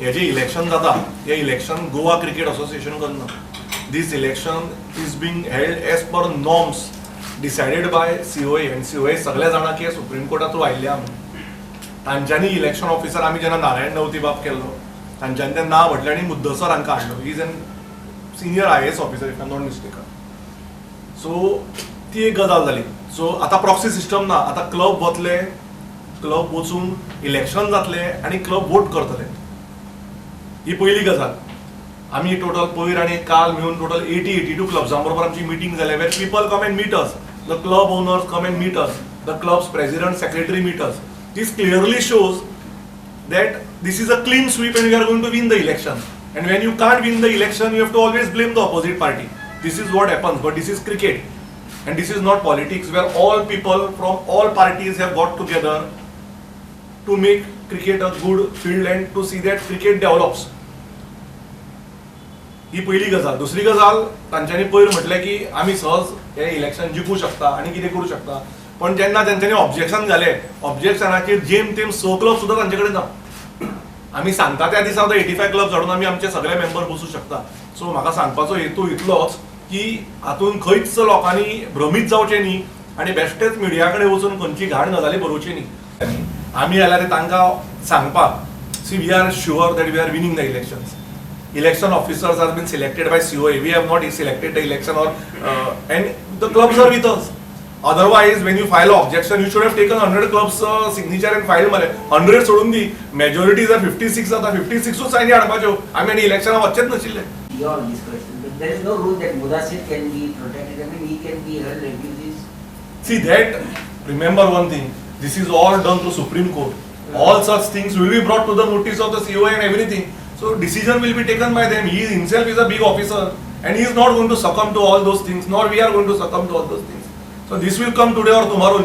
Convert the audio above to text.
हे जे इलेक्शन जाता, हे इलेक्शन गोवा क्रिकेट असोसिएशन करना. This election is being held as per norms decided by COA, and COA सगळे जाणा की सुप्रीम कोर्टा थ्रू आयिल्ले आहा म्हणून. तांच्यांनी इलेक्शन ऑफिसर, आमी जेन्ना नारायण नवती बाब केल्लो, तांच्यांनी तें नांव म्हटलें आनी मुद्दसर हांकां हाडलो. He is an senior IAS officer, if I not mistaken. So ती एक गजाल जाली. सो आतां प्रॉक्सी सिस्टम ना. आतां क्लब वतले, क्लब वचून इलेक्शन जातलें आनी क्लब वोट करतले. ही पयली गजाल. आमी टोटल पयर आनी काल मेळून टोटल 80-82 क्लब्सां बरोबर आमची मिटींग जाल्या, where people come and meet us, the club owners come and meet us, the clubs president, secretary meet us. This clearly shows that this is a clean sweep and we are going to win the election. And when you can't win the election, you have to always blame the opposite party. This is what happens, but this is cricket. And this is not politics, where all people from all parties have got together to make cricket a good field and to see that cricket develops. ही पहिली गजाल. दुसरी गजाल, तांच्यांनी पयर म्हटलें की आमी सहज हे इलेक्शन जिखूं शकता आनी कितें करूं शकता, पण जेन्ना तेंच्यांनी ऑब्जेक्शन घालें, ऑब्जेक्शनाचेर जेम तेम स क्लब सुद्दां तांचे कडेन ना. आमी सांगता त्या दिसा 85 क्लब हाडून आमी आमचे सगळे मेंबर बसूं शकता. सो म्हाका सांगपाचो हेतू इतलोच की हातून खंयच लोकांनी भ्रमीत जावचें न्ही आनी बेश्टेच मिडिया कडेन वचून खंयची घाण गजाली बरोवची न्ही. आमी जाल्यार तांकां सांगपाक, see, we are sure that we are winning the elections. Election officers have been selected by COA. We have not selected the election or and the clubs are with us. Otherwise, when you file objection, you should have taken 100 clubs signature and file मरे. 100 सोडून दी, majority जर 56 जाता, 56 सायनी हाडपाच्यो. आमी आनी इलेक्शनाक वचचेच नाशिल्ले. Beyond this question, but there is no rule that Mudasir can be protected. I mean, he can be held abuses. See that, remember one thing, this is all done through Supreme Court. All such things will be brought to the notice of the COA and everything. So decision will be taken by them. He himself is a big officer and he is not going to succumb to all those things, nor we are going to succumb to all those things. So this will come today or tomorrow.